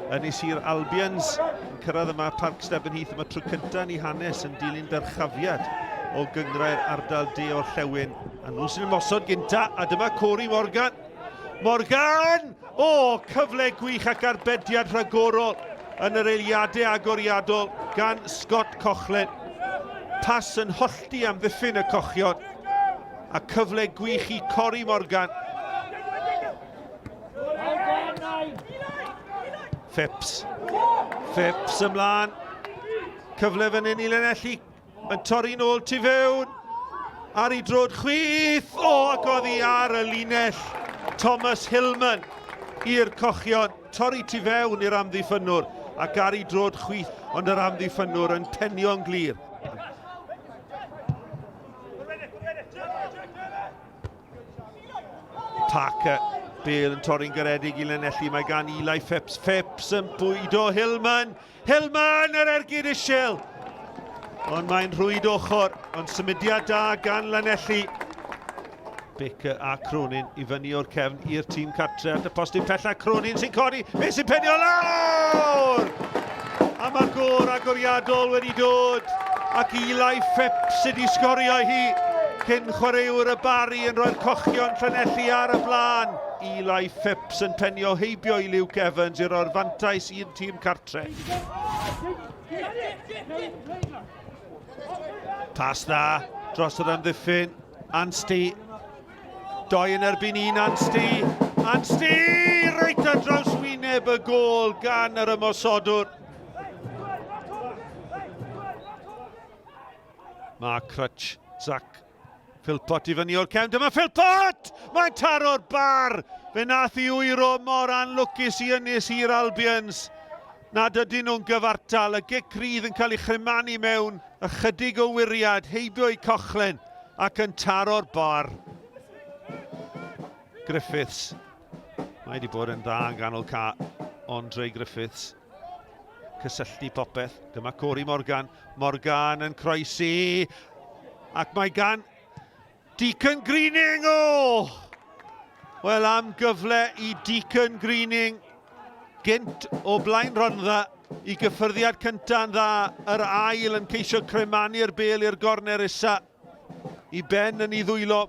Ynys Hir Albions yn cyrraedd yma Parc Stephen Heath am y tro cyntaf yn ei hanes yn dilyn dyrchafiad o gynghrair ardal De Orllewin. A nhw sy'n ymosod gynta, a dyma Corey Morgan. Morgan! O, cyfle gwych ac arbediad rhagorol yn yr eiliadau agoriadol gan Scott Coughlin. Pas yn hollti am ddiffyn y cochion. A cyfle gwych i Corey Morgan. Phipps. Phipps ymlaen. Cyfle fan hyn i Lanelli. Yn torri nôl tu fewn. Ar ei drod chwith. O, ac oddi ar y linell. Thomas Hillman i'r cochion. Torri tu fewn i'r amddiffynnwr ac ar ei drod chwith, ond yr amddiffynnwr yn penio'n glir. Parker, Bale yn torri'n garedig i Lanelli, mae gan Eli Phipps, Phipps yn bwydo Hillman, Hillman yr ergyd isel! Ond mae'n rhwyd ochr, ond symudiad da gan Lanelli. Baker a Cronin i fyny o'r cefn i'r tîm cartre at y postyn pella. Cronin sy'n codi, fe sy'n penio lawr! A mae gôr agoriadol wedi dod ac Eli Phipps sydd wedi sgorio hi cyn chwaraewr y Barri yn rhoi'r cochion Llanelli ar y blaen. Eli Phipps yn penio heibio i Luke Evans i roi'r fantais i'r tîm cartre. Pas dda dros yr amddiffyn. Anstey. Doi yn erbyn un Anstey. Anstey! Reit ar draws wyneb y gôl gan yr ymosodwr. Mark Crutch, Zach Philpott i fyny o'r cefn. Dyma Philpott! Mae'n taro'r bar! Fe nath i wyro mor anlwcus i Ynys Hir Albions nad ydyn nhw'n gyfartal. Y gic rydd yn cael ei chremanu mewn ychydig o wyriad heibio i Coughlin ac yn taro'r bar. Griffiths. Mae wedi bod yn dda yn ganol ca. Andre Griffiths. Cysylltu popeth. Dyma Corey Morgan. Morgan yn croesi. Ac mae gan Deacon Greening! O! Wel, am gyfle i Deacon Greening gynt o Blaen Rhondda i gyffyrddiad cynta'n dda, yr ail yn ceisio cremanu'r bel i'r gorner isa i ben yn ei ddwylo.